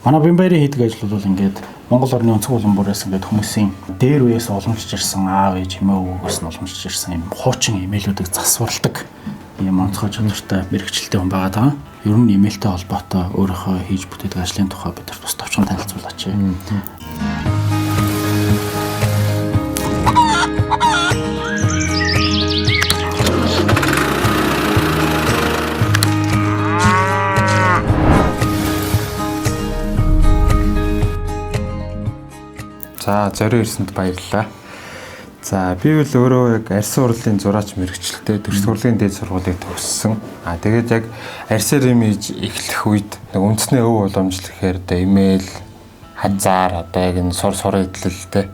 Манай Бямбаярын хийдэг ажил бол ингээд Монгол орны өнцөг булан бүрээс ингээд хүмүүсийн дээр үеэс уламжлж ирсэн аав ээж хэмээ өвгөөс нь уламжлж ирсэн юм хуучин имэйлүүдийг засварладаг ийм онцгой чадвартай мэргэжилтэй хүн байгаа даа. Ер нь имэйлтэй холбоотой өөрийнхөө хийж бүтээдэг ажлын тухай бид нар бас товчхон танилцуулаач. За зориу ирсэнд баярлалаа. За би бол өөрөө яг арьсан урлалын зураач мэргэжилтэй төрс хурлын дээд сургуулийг төгссөн. А тэгээд яг арьсаар юм хийж эхлэх үед нэг үндэсний өв уламжлал гэхээр одоо имэйл, хазаар одоо яг энэ сур сур эдлэлтэй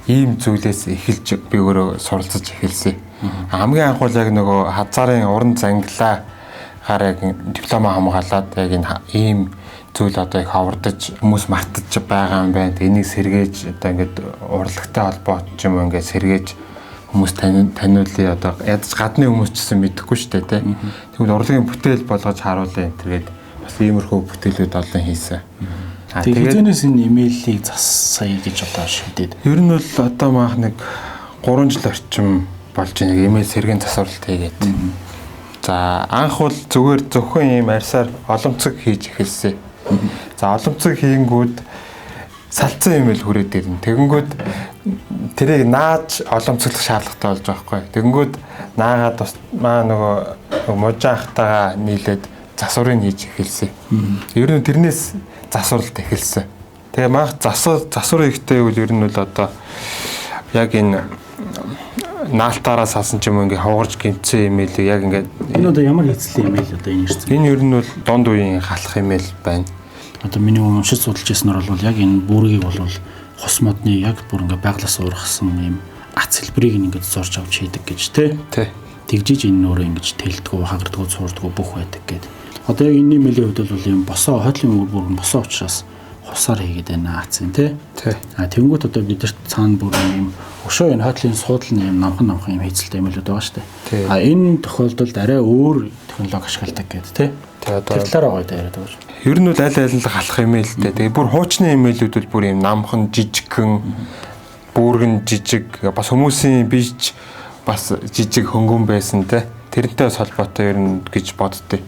ийм зүйлээс эхэлж би өөрөө суралцаж эхэлсэн. Хамгийн анх бол яг нөгөө хазаарын уран занглаагаар яг диплома хамгаалаад яг энэ ийм зүйл одоо их ховордож хүмүүс мартаж байгаа юм байна. Энийг сэргээж одоо ингээд урлагтай холбоот ч юм уу ингээд сэргээж хүмүүс таниулъя, одоо ядаж гадны хүмүүс ч гэсэн мэдэхгүй шүү дээ, тэ. Тэгвэл урлагийн бүтээл болгож харуулъя энэ төргээд бас иймэрхүү бүтээлүүд олон хийсэн. Тэгээд хэзээнээс энэ имэйлийг засая гэж одоо шийдээд. Ер нь бол одоо маах нэг 3 жил орчим болж нэг имэйл сэргээн засварлалт хийгээд. За анх бол зүгээр зөвхөн ийм арьсаар оломцог хийж эхэлсэн. За оломцог хийнгүүд салцсан юм л хүрээд ирнэ. Тэгэнгүүт тэрийг нааж оломцоглох шаардлагатай болж байгаа байхгүй. Тэгэнгүүт наагаад бас маа нөгөө мужаа ахтайгаа нийлээд засварыг хийж эхэлсэн. Ер нь тэрнээс засварлалт эхэлсэн. Тэгээ маах засвар ихтэй бол ер нь бол одоо яг энэ наалтаараа салсан ч юм уу ингээ ховгорж гимцсэн имэйлийг яг ингээд энэ одоо ямар хэцлийн имэйл одоо энэ ирсэн? Энэ ер нь бол дунд үеийн халах имэйл байна. Одоо миний уншиж судалж ирснээр бол яг энэ бүргийг бол хос модны яг бүр ингээ байглаас ургасан юм ац хэлбэрийг ингээд зорж авч хийдэг гэж тий. Тий. Тэгжиж энэ өөрөө ингэж тэлдгүү, хагардгүү, цуурдгүү бүх байдаг гэд. Одоо яг энэ имэйлийн хувьд бол юм босоо хойтлын үр бүр босоо учраас хусаар хийгээд байна ац юм тий. Тий. А тэнгуут одоо бидэрт цаана бүр юм өшөө энэ хойтлын суудлын юм намхан намхан юм хийцэлтэй имэйлүүд байгаа шүү дээ. А энэ тохиолдолд арай өөр технологи ашигладаг гэд тий. Тий, одоо тэр талаараа гоё яриад байгаа шүү. Ер нь бол аль аль нь л халах имэйлтэй. Тэгээ бүр хуучны имэйлүүд бол бүр юм намхан жижигхэн бүргэн жижиг бас хүмүүсийн бийж бас жижиг хөнгөн байсан те. Тэрнтэй бас холбоотой ер нь гэж боддتي.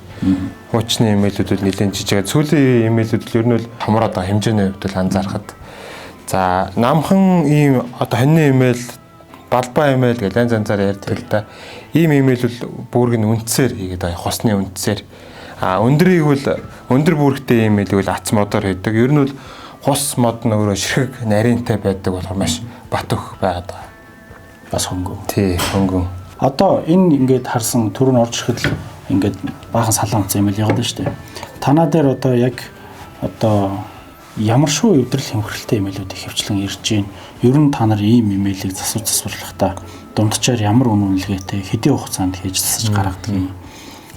Хуучны имэйлүүд бол нэлээд жижиг. Сүүлийн имэйлүүд бол ер нь бол томроод байгаа хэмжээний хувьд бол анзаархад. За намхан ийм одоо хоньны имэйл, балбаа имэйл гэж янз янзаар ярьдаг л да. Ийм имэйл бол бүрг нь үндсээр хийгээд байгаа, хусны үндсээр. А өндрийг бол өндөр бүрэгтэй имэйлийг бол ац модоор хийдэг. Ер нь бол хус мод нь өөрөө ширхэг нарийнтай байдаг болохоор маш бат өх байгаад байгаа. Бас хөнгөн. Тий, хөнгөн. Одоо энэ ингээд харсан төрөнд орж ирэхэд л ингээд баахан салаан унтсан имэйл яваад байна шүү дээ. Танаа дээр одоо яг одоо ямар шүү эвдрэл хэмхрэлтэй имэйлүүд их хвчлэн ирж байна. Ер нь та нар ийм имэйлийг засвар засварлахдаа дунджаар ямар үн үнэлгээтэй хэдийн хугацаанд хийж засаж гаргадаг юм.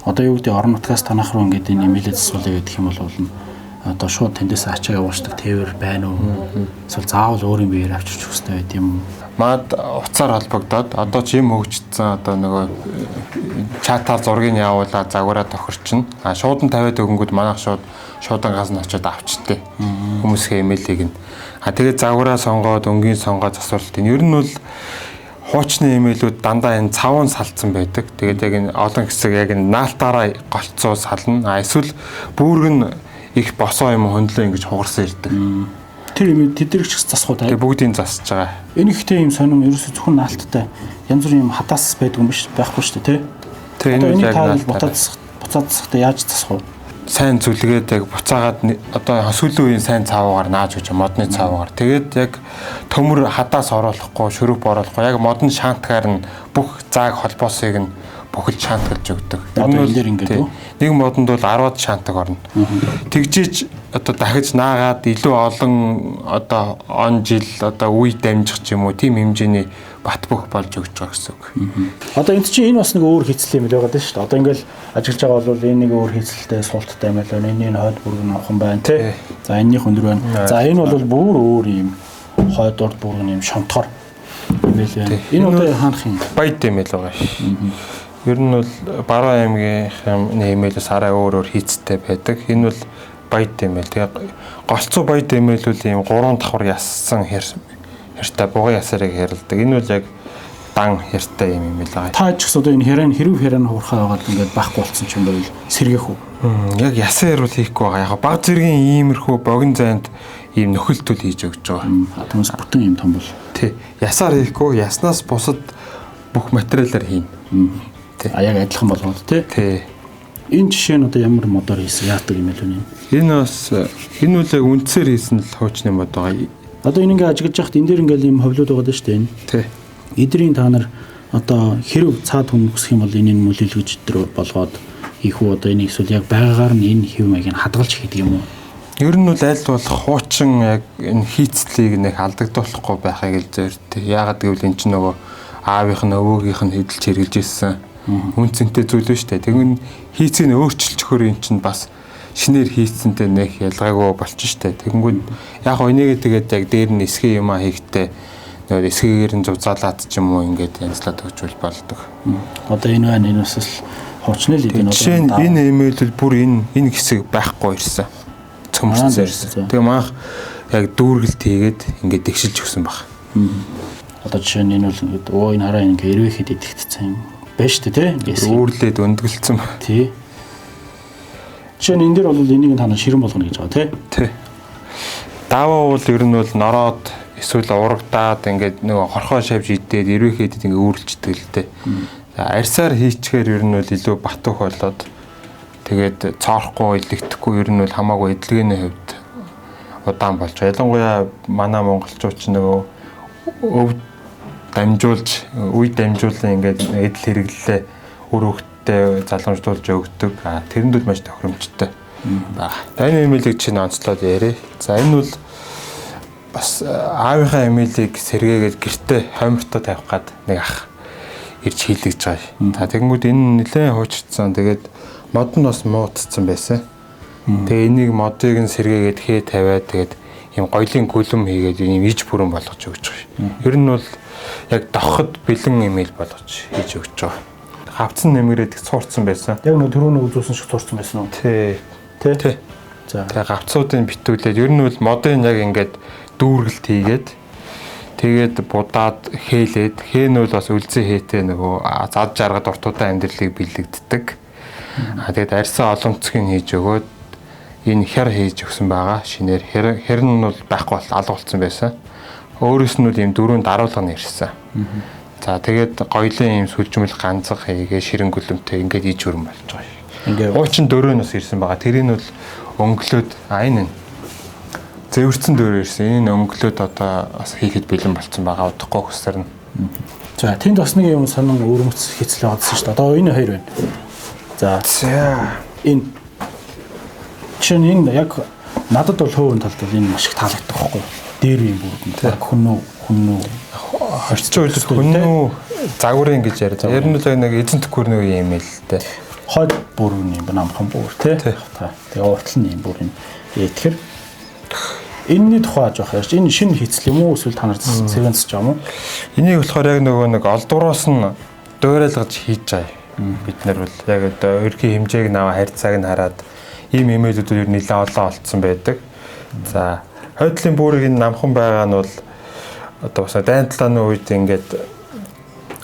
Одоо юу гэдэг орон нутгаас танах руу ингээд энэ имэйлээ засварлая гэдэг юм бол одоо шууд тэндээс ачаа явуулдаг тээвэр байна уу? Эсвэл заавал өөрийн биеэр авчирч өгөх хэрэгтэй байд юм уу? Мад утсаар холбогдоод одоо ч юм хөгжсөн одоо нөгөө чатаар зургийг явуулаад загвараа тохирчин. А шуудан тавиад өгөнгүүд манайх шууд шуудангаас нь очиод авчтээ. Хүмүүсийн имэйлийг нь. А тэгээд загвараа сонгоод өнгийн сонгоод засварлалт. Ер нь бол хуучны имэйлүүд дандаа энэ цавуун салцсан байдаг. Тэгээд яг энэ олон хэсэг яг энэ наалтаараа голцоо сална. А эсвэл бүрг нь их босоо юм хөндлөө ингэж хугарсан ирдэг. Тэр имэйл тэдэрч засах уу та? Тэгээ бүгдийг засаж байгаа. Энэ ихтэй юм сонин ерөөсө зөвхөн наалттай янз бүрийн юм хадаас байдаг юм биш байхгүй шүү дээ, тий? Тэр энэ энийг яг та наалтаараа. буцаад засахдаа яаж засах вэ? Сайн зүлгээд яг буцаагаад одоо сүүлийн үеийн сайн цавуугаар нааж өгч модны цавуугаар. Тэгээд яг төмөр хадаас оруулахгүй, шөрөп оруулахгүй яг модон шаантгаар нь бүх зааг холбоосыг нь бүхэл шаантгалж өгдөг. Одоо энэ дээр ингээд үү? Нэг модонд бол 10-аад шаантаг орно. Тэгжиж одоо дахиж наагаад илүү олон одоо он жил одоо үе дамжих ч юм уу тийм хэмжээний бат бөх болж өгч байгаа гэсэн үг. Одоо энд чинь энэ бас нэг өөр хийцэл юм л байгаа шүү дээ. Одоо ингээл ажиллаж байгаа бол энэ нэг өөр хийцэлтэй суулттай юм л байна. Энэний хойд бүрэг нь авхан байна тий. За энэнийх өндөр байна. За энэ бол бүр өөр юм хойд урд бүрэг нь юм шонтгор юм л байна. Энэ одоо хаанах юм? Баяд юм л байгаа ш. Ер нь бол Баруун аймгийн имэйлээс арай өөр өөр хийцтэй байдаг. Энэ бол Баяд эмээл. Тэгээ голцоо баяд эмээл бол ийм 3 давхар яссан хяртай бугын ясаарыг хярладаг. Энэ бол яг дан хяртай юм эмээл байгаа. Та ч гэсэн одоо энэ хяраа хэрв хяраа нь хуурхаа байгаад ингээд байхгүй болсон ч юм байвал сэргээх үү? Яг ясан хяр бол хийхгүй байгаа. Яг баг зэргийн иймэрхүү богино зайд ийм нөхөлтөл хийж өгч байгаа. Түүнээс бүтэн ийм том бол. Тий. Ясаар хийхгүй, яснаас бусад бүх материалаар хийнэ. Тий. А яг адилхан болгоод тий. Тий. Энэ жишээ нь одоо ямар модоор хийсэн яадаг юм бэ энэ? Энэ бас энэ үл яг үндсээр хийсэн л хуучны мод байгаа. Одоо энэ ингээ ажиглаж яхад энэ дээр ингээл ийм ховлууд байгаа шүү дээ энэ. Тий. Эдрийн та нар одоо хэрв цаад хүн өсөх юм бол энийг мөлөлгөж өдр болгоод хийх үү, одоо энийг эсвэл яг байгаагаар нь энэ хэв маягийг хадгалж хийдэг юм уу? Ер нь бол аль болох хуучин яг энэ хийцлийг нэг алдагдуулахгүй байхыг л зорддог. Яагаад гэвэл энэ чинь нөгөө аавынх нь өвөөгийнх нь хэдэлж хэрглэж ирсэн үн цэнтэй зүйл шүү дээ. Тэгвэл хийцийг нь өөрчилчихөөр энэ чинь бас шинээр хийцэнтэй нэг ялгаагүй болчих шүү дээ. Тэгэнгүүт яг гоо энийг тэгээд яг дээр нь эсхий юм а хийхдээ нөгөө эсхийгээр нь зузаалаад ч юм уу ингээд янзлаад өгчвөл болдог. Одоо энэ байна, энэ бас л хуучны л энэ. Жишээ нь энэ эмээл бол бүр энэ хэсэг байхгүй ирсэн. Цөмөрцөн ирсэн. Тэгээ манх яг дүүргэлт хийгээд ингээд дэгшилж өгсөн баг. Одоо жишээ нь энэ бол ингээд энэ хараа ингээд эрвээхэд идэхтсэн юм байна шүү дээ, тий? Үүрлээд өндгөлцсөн. Тий. Жишээ нь энэ дэр бол энийг та нар ширэн болгоно гэж байгаа, тий? Тий. Даваа бол ер нь бол нороод эсвэл урагдаад ингээд нөгөө хорхоо шавж идээд эрвээхэд ингээд үүрлждэг л дээ. Арьсаар хийчихээр ер нь бол илүү батух болоод тэгээд цоорохгүй, илэгдэхгүй ер нь бол хамаагүй эдлэгээний хувьд удаан болж байгаа. Ялангуяа манай монголчууд ч нөгөө өв дамжуулж, үе дамжуулан ингээд эдэл хэрэглэлээ үр хөвгттэй залгамжтуулж өгдөг. Тэрэнд бол маш тохиромжтой байна. Энэ эмээлийг чинь онцлоод яриа. За энэ бол бас аавынхаа эмээлийг сэргээгээд гэртээ хоймортой тавих гад нэг ах ирж хийлгэж байгаа. За тэгэнгүүт энэ нэлээд хуучирсан. Тэгээд мод нь бас муутцсан байсан. Тэгээ энийг модыг нь сэргээгээд хээ тавиад тэгээд ийм гоёлын гүлэм хийгээд ийм иж бүрэн болгож өгч байгаа. Ер нь бол яг доход бэлэн эмээл болгож хийж өгч байгаа. Хавцсан нэмгэрээд цуурцсан байсан. Яг нөө түрүүний үзүүлсэн шиг цуурцсан байсан уу? Тий. Тий. Тий. За. Тэгээ гавцуудын битүүлээд ер нь бол модын яг ингээд дүүргэлт хийгээд тэгээд будаад хээлээд хээ нь бол бас үлзий хээтэй нөгөө зад жаргад уртуудаа амьдралыг бэлэгддэг. Тэгээд арьсаа олонцгийг хийж өгөөд энэ хяр хийж өгсөн байгаа. Шинээр хяр нь бол байхгүй бол алга болсон байсан. Өөрөөс нь бол ийм дөрөв даруулга нь ирсэн. За тэгээд гоёлын ийм сүлжмэл ганцах хийгээ ширэн гүлэмтэй ингээд иж өрн болж байгаа. Ингээд хуучин дөрөв нь бас ирсэн байгаа. Тэрийг нь бол өнгөлөөд энэ зэвэрцэн дөрөв ирсэн. Энэ өнгөлөөд одоо бас хийхэд бэлэн болцсон байгаа. Удахгүй хөсөрнө. За тэнд бас нэг юм сонин өвөрмөц хийцлээ одсон шүү дээ. Одоо энэ хоёр байна. За. Энэ чинь энэ яг надад бол хөөвөн талд бол энэ маш их таалагддаг байхгүй. Дээр үеийн бүрдэн. Баг хүннүү орчин үед хүннүү загварын гэж яриад. Ер нь л нэг эзэнт гүрний үеийн юм л дээ. Хойд бүрэн юм намхан бүр тий. Тэгээ уртл нь юм бүр юм. Тэгэхээр энэний тухай жоох ярьж. Энэ шинэ хийцэл юм уу эсвэл та нар сэргэнцэж байгаа юм уу? Энийг болохоор яг нөгөө нэг олдвороос нь дуурайлгаж хийж байгаа. Бид нар бол яг одоо ерхий хэмжээг наваа харьцааг нь хараад ийм эмээлүүд ер нь нэлээд олон олдсон байдаг. За хойдлын бүрийг энэ намхан байгаа нь бол одоо бас дайн талааны үед ингээд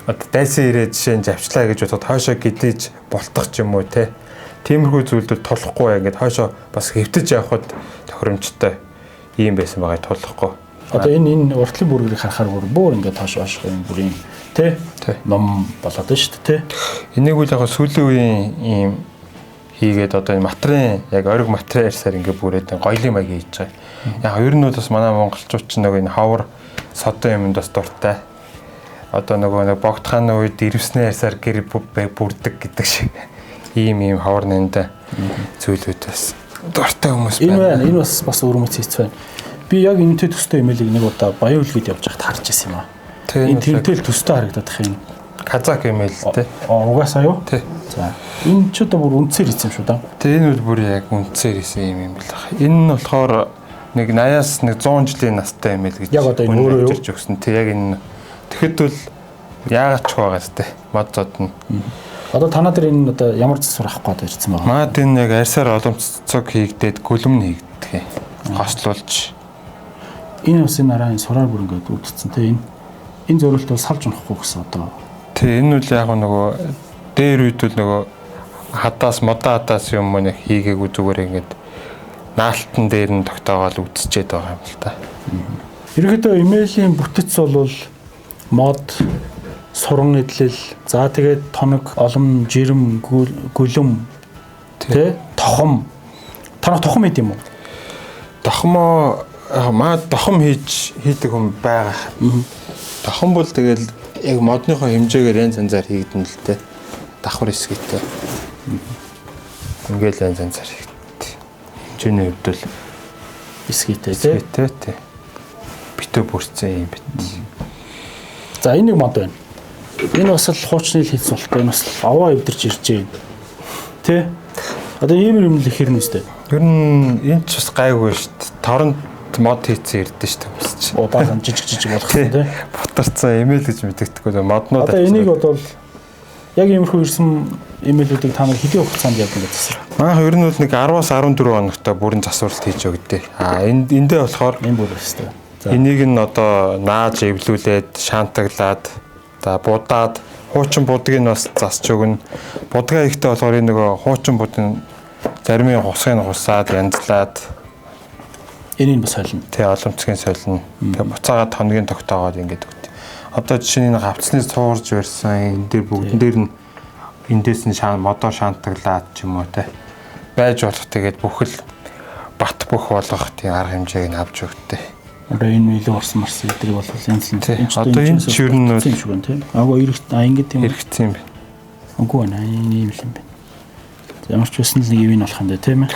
одоо дайсан ирээ жишээ нь завчлаа гэж бодоход хойшоо гидэж болтох ч юм уу те. Тиймэрхүү зүйлүүд тулахгүй ингээд хойшоо бас хэвтэж явхад тохиромжтой ийм байсан байгааг тулахгүй. Одоо энэ уртлын бүргийг харахаар бүр ингээд хойш хойш юм бүр юм те ном болоод байна шүү дээ те. Энийг үл яг сүүлийн үеийн ийм хийгээд одоо энэ матрын яг ориг матрын ярьсаар ингээд бүрээд гоёлын маяг хийж байгаа. Яг ер нь бол бас манай монголчууд ч нөгөө энэ ховор содон юмд бас дуртай. Одоо нөгөө нэг богдхааны үед ирвснээ ярьсаар гэр бүрдэг гэдэг шиг ийм ховор нэндэ зүйлүүд бас дуртай хүмүүс байна. Энэ бас өвөрмөц хийц байна. Би яг энэтэй төстэй эмээлийг нэг удаа Баян үлгэд явж байхад харж ирсэн юм аа. Энэ тэрнтэй л төстэй харагдах юм. Казак эмээл те. Угаасаа юу? Тий. За. Энэ ч одоо бүр үндсээр хийсэн юм шүү дээ. Тэ энэ бол бүр яг үндсээр хийсэн юм л баг. Энэ нь болохоор нэг 80-аас нэг 100 жилийн настай эмээл гэж яг одоо энэ өөрөө юу өгсөн. Тэ яг энэ тэгэхэд бол яагаад ч байгаа сте. Мод зод нь. Одоо танаа дээр энэ одоо ямар засвар авах гээд ирсэн байгаа? Манад энэ яг арьсаар оломцог хийгдээд гүлэм нь хийгддэг. Хослуулж. Энэ бас энэ араа энэ сураар бүр ингээд үүдсэн те энэ. Энэ зориулт бол салж унахгүй гэсэн одоо. Тэ энэ үл яг нөгөө дээр үед бол нөгөө хадаас модоо хадаас юм уу нэг хийгээгүй зүгээр ингээд наалтан дээр нь тогтоогоол үдсчээд байгаа юм л та. Ерөнхийдөө эмээлийн бүтэц бол мод, суран эдлэл, за тэгээд тоног, олон жирэм, гүлэм тэ тохом. Танах тохом хэд юм уу? Тохомоо маа тохом хийж хийдэг хүн байгаа. Тохом бол тэгэл яг модныхоо хэмжээгээр янз янзаар хийгдэн л тэ. Давхар хэсгийтэй. Ингээл янз янзаар хийгддэг. Хэмжээний хувьд бол хэсгийтэй тэ. Хэсгийтэй тэ. Битүү бүрцэн юм бит. За энэ нэг мод байна. Энэ бас л хуучны л хийц болтой. Энэ бас л овоо эвдэрч ирж байна. Тэ? Одоо ийм юм л их хэрнэ үстэй. Ер нь энэ ч бас гайгүй шүү дээ. Торон мод хийцэн ирдэ шүү дээ хүмүүс чинь. Баахан жижиг жижиг болох юм тий. Бутарцсан эмээл гэж мэдэгдэхгүй моднууд. Одоо энийг бодвол яг иймэрхүү ирсэн эмээлүүдийг та нар хэдийн хугацаанд яг ингэ засвар. Манайх ер нь бол нэг 10-аас 14 хоногт бүрэн засварлалт хийж өгдөө. А энд эндээ болохоор энэ бүр өстэй. За энийг нь одоо нааж эвлүүлээд, шаантаглаад, за будаад, хуучин будгийг нь бас засч өгнө. Будгаа ихтэй болохоор энэ нөгөө хуучин будын зарим нь хусгийг хусаад, янзлаад энийг бас солино. Тэ оломцгийн солино. Тэгээ буцаагаад тоногийн тогтоогоод ингэж өгд. Одоо жишээ нь энэ гавцны цуурж барьсан энэ дээр бүгдэн дээр нь эндээс нь шаан модоо шаантаглаад ч юм уу те байж болох тэгээд бүхэл бат бөх болгох тийм арга хэмжээг нь авч өгдөө. Одоо энэ илүү орсон марсан эдрийг бол янз янз. Одоо энэ ч ер нь юм шиг байна тийм. Аагүй эргэж а ингэ тийм эргэцсэн юм байна. Үгүй байна. Энэ ийм л юм байна. Ямар ч байсан л нэг юм болох юм дээ тийм ээ.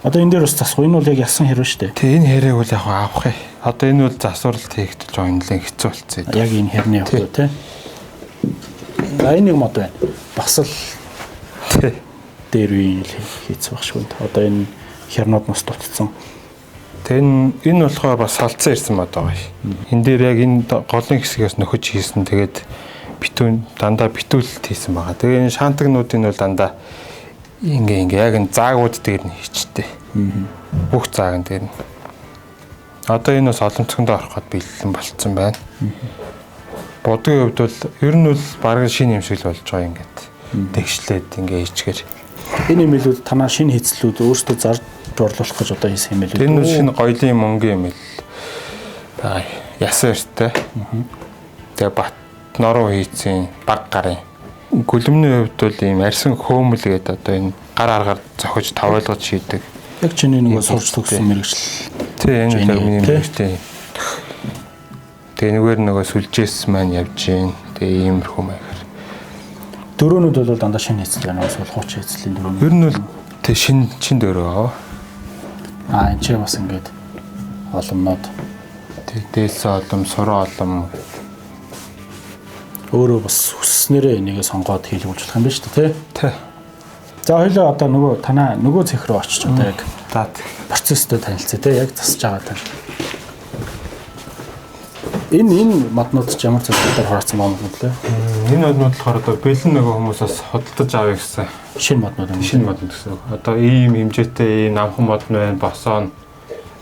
Одоо энэ дээр бас засах. Энэ бол яг ясан хэрэг шүү дээ. Тэг энэ хэрэг бол яг авах юм. Одоо энэ бол засварлалт хийхдээ жоо нэлээд хэцүү болцсон. Яг энэ хэрний хувьд тий. За энэ нэг мод байна. Бас л тий дээр үеийн л хийцэн байх шиг байна. Одоо энэ хярнууд нас дутцсан. Тэг энэ болохоор бас салцсан ирсэн мод байгаа. Энэ дээр яг энэ голын хэсгээс нөхөж хийсэн. Тэгээд битүүн дандаа битүүлэлт хийсэн байгаа. Тэгээ энэ шаантагнуудын бол дандаа ингээ ингээ яг энэ заагууд дээр нь хийчтэй. Бүх заагн дээр нь. Одоо энэ бас олонцгонд орох гээд бэлэн болцсон байна. Будгийн хувьд бол ер нь бол бараг шинэ юм шиг л болж байгаа ингээд. Тэгшлээд ингээ хийчгээр. Энэ имэлүүд танаа шинэ хийцлүүд өөрсдөө зарж орлуулах гэж одоо хийсэн имэлүүд. Энэ бол шинэ гоёлын мөнгө юм л байгаа. Ясан эрттэй. Тэгээ бат норуу хийцэн баг гарын. Гүлмний хувьд бол ийм арьсан хөөмөл гэдэг одоо энэ гар аргаар зохиж тавиалгаж хийдэг. Яг чиний нөгөө сурч төгссөн мэрэгжил. Тий, энэ л яг миний мэрэгжил. Тэгээ нэгэр нөгөө сүлжээс маань явж гин. Тэгээ иймэрхүү маягаар. Дөрөөнүүд бол дандаа шинэ хийцэл байна. Эсвэл хуучин хийцлийн дөрөөнүүд. Ер нь бол тэг шин дөрөө. Аа энэ ч бас ингээд оломнод. Тэг дээлсэн олом, сураа олом. Өөрөө бас хүсснээрээ энийгээ сонгоод хийлгүүлж болох юм байна шүү дээ, тий? Тий. За хоёлоо одоо нөгөө танаа нөгөө цех рүү очиж одоо яг за процесстэй танилцъя тий, яг засаж байгаа тань. Энэ моднууд ч ямар зүйлээр хураацсан моднууд лээ? Энэ моднууд болохоор одоо бэлэн нөгөө хүмүүсээс худалдаж авъя гэсэн шинэ моднууд юм. Шинэ моднууд гэсэн. Одоо ийм хэмжээтэй ийм намхан мод нь байна, босоо нь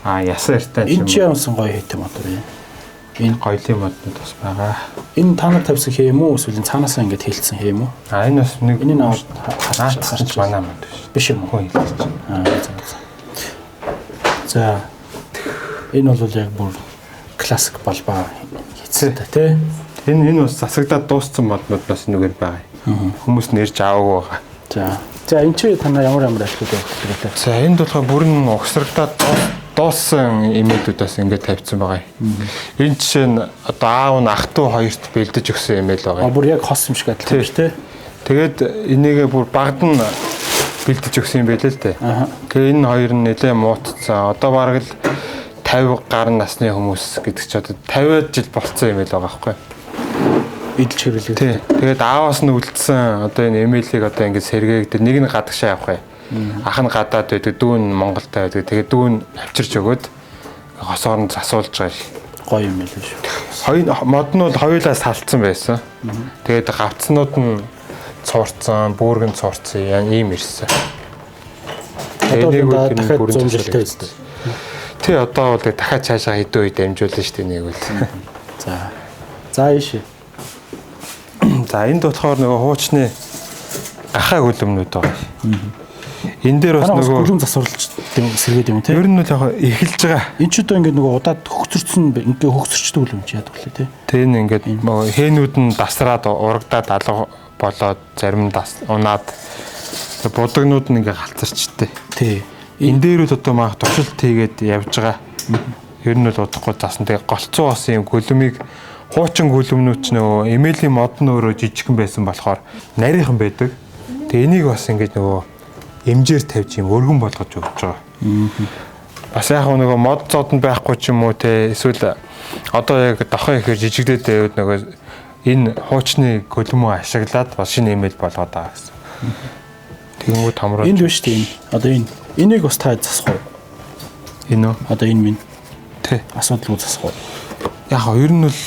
ясан эртээ юм. Энэ ч ямарсан гоё хийтэй мод юм. Энэ гоёлын моднууд бас байгаа. Энэ та нар тавьсан хээ юм уу эсвэл энэ цаанаасаа ингэж хэлсэн хээ юм уу? А энэ бас нэг энэ аваад харч манай мод биш. Биш юм уу? Хүн хэлж. Аа за. За энэ бол яг бүр классик балбаа хийцтэй тий. Энэ бас засагдаад дууссан моднууд бас нүгээр байгаа. Хүмүүс нэрж аваагүй байгаа. За. За энэ чи танаа ямар ямар ажлууд явуулдаг вэ? За энд болохоор бүрэн угсрагдаад дууссан имэйлүүд бас ингээд тавьсан байгаа. Энэ жишээ нь одоо аав нь ах トゥ хоёрт бэлдэж өгсөн имэйл байгаа. А бүр яг хос юм шиг адилхан биш тий. Тэгээд энийгээ бүр багд нь бэлдэж өгсөн юм байлээ л дээ. Тэгээ энэ хоёр нь нэлээд муутцсан. Одоо бараг л 50 гаруй насны хүмүүс гэдэг чи одоо 50 жил болцсон имэйл байгаа байхгүй. Эдэлж хэрэглэдэг. Тий. Тэгээд ааваас нь үлдсэн одоо энэ имэйлийг одоо ингээд сэргээгдэр нэг нь гадагшаа явах юм. Ах нь гадаад байдаг, дүү нь Монголд байдаг. Тэгээд дүү нь авчирч өгөөд хосоор нь засуулж байгаа. Гоё юм байл шүү. Хоёр мод нь бол хоёулаа салцсан байсан. Тэгээд гавцнууд нь цуурцсан, бүүрэг нь цуурцсан ийм ирсэн. Одоо дахиад 100 жилтэй үстэй. Тий, одоо бол дахиад цаашаа хэдэн үе дамжуулна шүү дээ нэг бол. За. За ийш. За энд болохоор нөгөө хуучны гахаа хөлөмнүүд байгаа. Энэ дээр бас нөгөө хөлөм засварлаж сэргээд юм тий. Ер нь л яг эхэлж байгаа. Энд ч одоо ингээд нөгөө удаад хөгцөрцөн ингээд хөгцөрчдөг хөлөм чи яадаг лээ тий. Тэ энэ ингээд хээнүүд нь дасраад урагдаад алга болоод зарим нь унаад будагнууд нь ингээд галцарчтэй. Тий. Энэ дээр л одоо маах туршилт хийгээд явж байгаа. Ер нь бол удахгүй засан. Тэгээ голцоо бас юм гөлөмийг хуучин гөлөмнүүд ч нөгөө эмээлийн мод нь өөрөө жижигхэн байсан болохоор нарийнхан байдаг. Тэгээ энийг бас ингээд нөгөө эмжээр тавьж юм өргөн болгож өгч байгаа. Бас яг нөгөө мод зод нь байхгүй ч юм уу те эсвэл одоо яг дохоо ихээр жижиглээд байвал нөгөө энэ хуучны гөлөмөө ашиглаад бас шинэ эмээл болгоод байгаа гэсэн. Тэгэнгүүт хамруу. Энд биш тийм. Одоо энэ энийг бас та засах уу? Энэ үү? Одоо энэ минь. Тэ. Асуудалгүй засах уу? Яг ер нь бол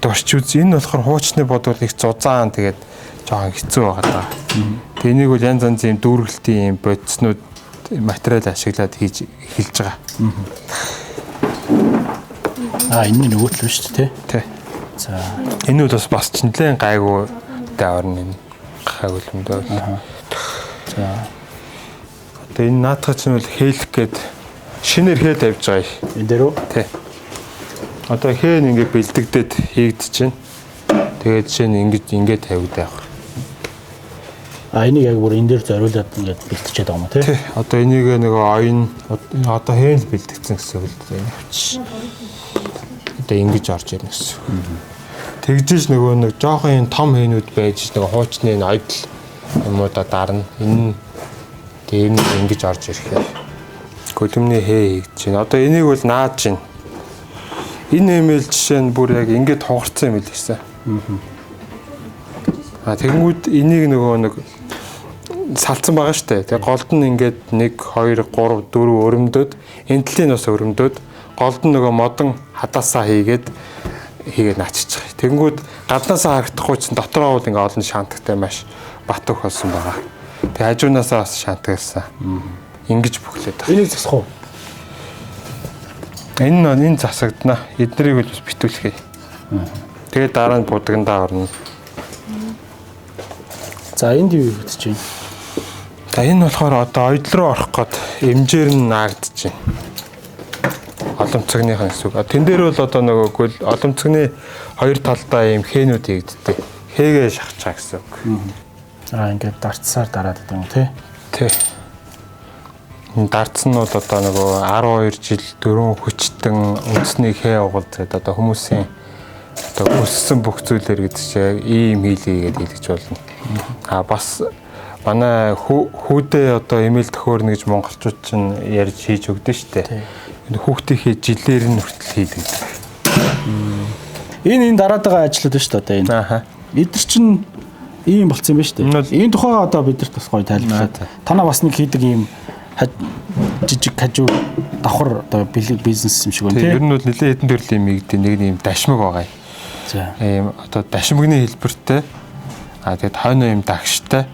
дурч үз. Энэ болохоор хуучны бод бол их зузаан тэгээд жоохон хэцүү байгаа даа. Тэгээ энийг бол янз янзын юм дүүргэлтийн юм бодиснууд материал ашиглаад хийж эхэлж байгаа. Аа энэ нөгөө тал биш үү те? Тэ. За. Энэ бол бас ч нэлээд гайгүй дайварна энэ гайгүй юм даа. За. Одоо энэ наадах чинь бол хээлэх гээд шинээр хээ тавьж байгаа юм. Энэ дээр үү? Тэ. Одоо хэн ингэ бэлдэгдээд хийгдэж байна. Тэгээд жишээ нь ингэж ингэ тавигдаа явах. А энийг яг бүр энэ дээр зориулаад ингээд бэлтчихэд байгаа юм тий. Тий. Одоо энийг нөгөө оён одоо хэн л бэлтгэсэн гэсэн үг л дээ. Одоо ингэж орж ирнэ гэсэн. Тэгжиж нөгөө нэг жоохон юм том хийнүүд байж нөгөө хуучны энэ ойдол юмудаа дарна. Энэ нь тэгээ энэ ингэж орж ирэх юм. Гөлөмний хээ хийгдэж байна. Одоо энийг бол нааж байна. Энэ эмээл жишээ нь бүр яг ингэж хугарсан юм л гэсэн. А тэгэнгүүт энийг нөгөө нэг салцсан байгаа штэ. Тэгээ голд нь ингээд 1 2 3 4 өрөмдөд энэ талын бас өрөмдөд голд нь нөгөө модон хадаасаа хийгээд наачиж байгаа. Тэгэнгүүт гаднаасаа харагдахгүй чинь дотроо бол ингээд олон шантагтай маш бат өх болсон байгаа. Тэгээ хажуунаасаа бас шантагсан. Ингэж бүхлээд байгаа. Энийг засах уу? Энэ энэ засагдана. Эднэрийг бол бас битүүлэх. Тэгээ дараа нь будагндаа орно. За энд юу хийгдэж байна? За энэ болохоор одоо ойдол руу орох гээд эмжээр нь наагдаж байна. Оломцогных нь гэсэн үг. Тэн дээр бол одоо нөгөө гөл оломцогны хоёр талдаа ийм хээнүүд хийгддэг. Хээгээ шахаж байгаа гэсэн үг. Аа ингээд дарцсаар дараад байдаг юм тий? Тий. Дардсан нь бол одоо нөгөө 12 жил дөрвөн хүчтэн үндэсний хээ угалд гэдэг одоо хүмүүсийн одоо өссөн бүх зүйлээр гэдэг чинь ийм хийлээ гэдээ хэлж болно. А бас манай хүүдээ одоо эмээл төхөөрнө гэж монголчууд чинь ярьж хийж өгдөн штэ. Хүүхдийнхээ жилээр нь хүртэл хийдэг. Энэ дараад байгаа ажлууд шүү дээ одоо энэ. Ааха. Эдгээр чинь ийм болцсон юм байна шүү дээ. Энэ тухайга одоо бидэрт бас гоё тайлбарлаад. Танаа бас нэг хийдэг ийм жижиг хажуу давхар одоо бизнес юм шиг байна тийм. Ер нь бол нэлээд хэдэн төрлийн юм ийгдээ нэг нь ийм дашмаг байгаа юм. За. Ийм одоо дашмагны хэлбэртэй. Аа тэгээд хойно ийм дагштай.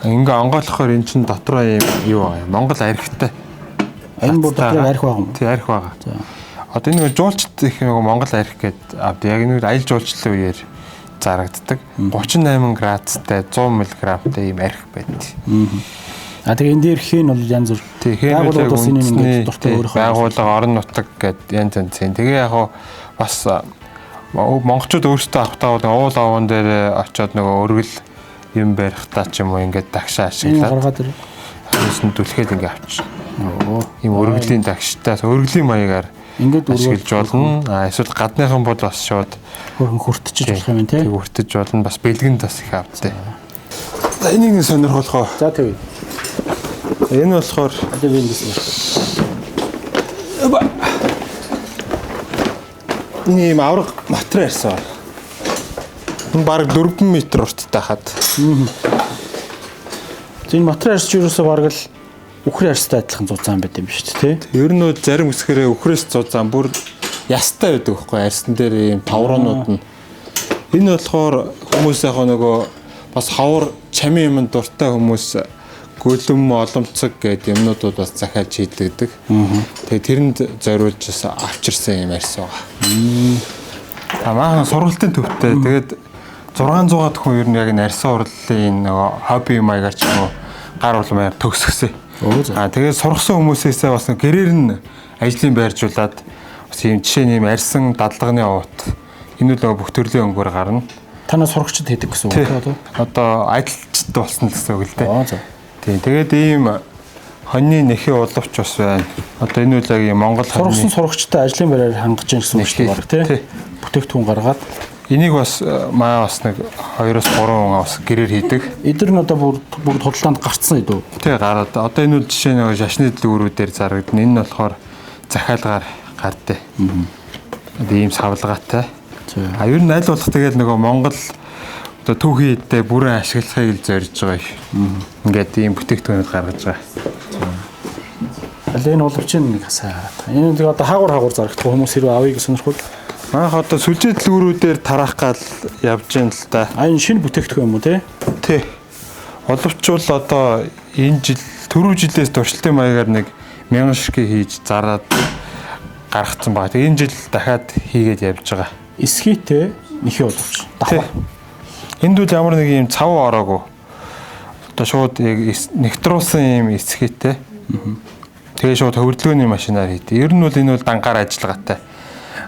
Ингээ онгойлохоор эн чинь дотроо ийм юу байгаа юм. Монгол архитай. Энэ бүр дотроо арх байгаа юм. Тий, арх байгаа. За. Одоо энэ нэг жуулчд их нэг Монгол арх гээд авд. Яг нэг аялал жуулчлалын үеэр зарагддаг. 38 градустай 100 мг-тай ийм арх байдаг. А тэгээ энэ дээр хэн бол янз бүр байгууллагууд бас энэ ингээд дуртай өөрөөр байгууллага орон нутаг гээд янз янзын. Тэгээ яг бас монголчууд өөрсдөө авахтаа бол уул овон дээр очиод нөгөө өргөл юм барихтаа ч юм уу ингээд дагшаа ашиглаад гаргаад ир. Хөөс нь түлхээд ингээд авчих. Ийм өргөлийн дагштай өргөлийн маягаар ингээд ашиглаж болно. А эсвэл гадныхан бол бас шууд хөрхөн хүртчихэж болох юм тий. Тэг хүртэж болно. Бас бэлгэнд бас их авдээ. За энийг нэг сонирхолох уу? За тэгье. Энэ болохоор одоо би ингэсэн. Энэ ийм авраг материал ярьсан. Энэ бараг 4 м урттай хад. Энэ материал ярьч юусоо бараг л үхрийн арьстай адилхан зузаан байт юм шүү дээ, тий? Ер нь бол зарим хэсгэрээ үхрээс зузаан бүр ястай байдаг байхгүй арьсан дээр ийм тавруунууд нь. Энэ болохоор хүмүүс яг нөгөө бас ховор чамин юм дуртай хүмүүс гөлөм оломцог гэдэг юмнуудууд бас захиалж хийдэг. Тэгээ тэрэнд зориулж бас авчирсан юм арьс байгаа. А маань сургалтын төвтэй. Тэгээд 600-аад хүн ер нь яг энэ арьсан урлалын нөгөө хобби маягаар ч юм уу гар улмаар төгсгсөн. А тэгээд сургасан хүмүүсээсээ бас гэрээр нь ажлын байржуулаад бас ийм жишээ нь ийм арьсан дадлагын уут. Энэ үл нөгөө бүх төрлийн өнгөөр гарна. Танаа сурагчд хийдэг гэсэн үг тийм одоо. Одоо ажилчд болсон л гэсэн үг л дээ. Аа за. Тийм. Тэгээд ийм хоньны нэхий уловч бас байна. Одоо энэ үл яг ийм Монгол Сургасан хоньны сурагчтай ажлын байраар хангаж гин гэсэн үг шүү дээ баг Тий. тий. Бүтээгдэхүүн гаргаад Энийг бас маа бас нэг 2-оос 3 хүн бас гэрээр хийдэг. эдгээр нь одоо бүр бүгд худалдаанд гарцсан эдүү. Тэ гараад одоо энэ үл жишээ нэг шашны дэлгүүрүүдээр зарагдана. Энэ нь болохоор захиалгаар гардыг. Одоо ийм савлгаатай. За. А ер нь аль болох тэгэл нөгөө Монгол одоо түүхийн эдээ бүрэн ашиглахыг л зорж байгаа юм. Ингээд ийм бүтээгдэхүүнүүд гаргаж байгаа. Аль энэ уловчин нэг сайн хараад. Энэ нэг одоо хаагур хаагур зарагдах хүмүүс хэрвээ авъя гэж сонирхвол Манайх одоо сүлжээ дэлгүүрүүдээр тараах гал явж гин л да. а энэ шинэ бүтээгдэхүүн юм уу тий? Тий. Оловчвол одоо энэ жил түрүү жилээс туршилтын маягаар нэг 1000 ширхэг хийж зараад гаргацсан байгаа. Тэгээ энэ жил дахиад хийгээд явж байгаа. Эсхийтэй нэхий уловч. Тий. Давхар. Энд үл ямар нэг юм цав ороогүй. Одоо шууд яг нэгтруулсан юм эсхийтэй. Тэгээ шууд хөврлөөний машинаар хийдэг. Ер нь бол энэ бол дангаар ажиллагаатай.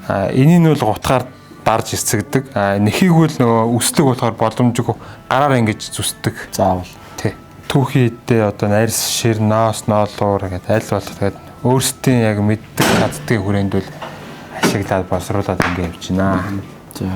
А энийг нь бол гутгаар дарж эсгдэг. А нэхийг бол нөгөө өслөг болохоор боломжгүй гараар ингэж зүсдэг. Заавал. Тий. Түүхий эдээ одоо найрс шир, ноос, ноолуур гэдэг аль болох тэгээд өөрсдийн яг мэддэг чаддгийн хүрээнд бол ашиглаад боловсруулад ингэ явж байна. За.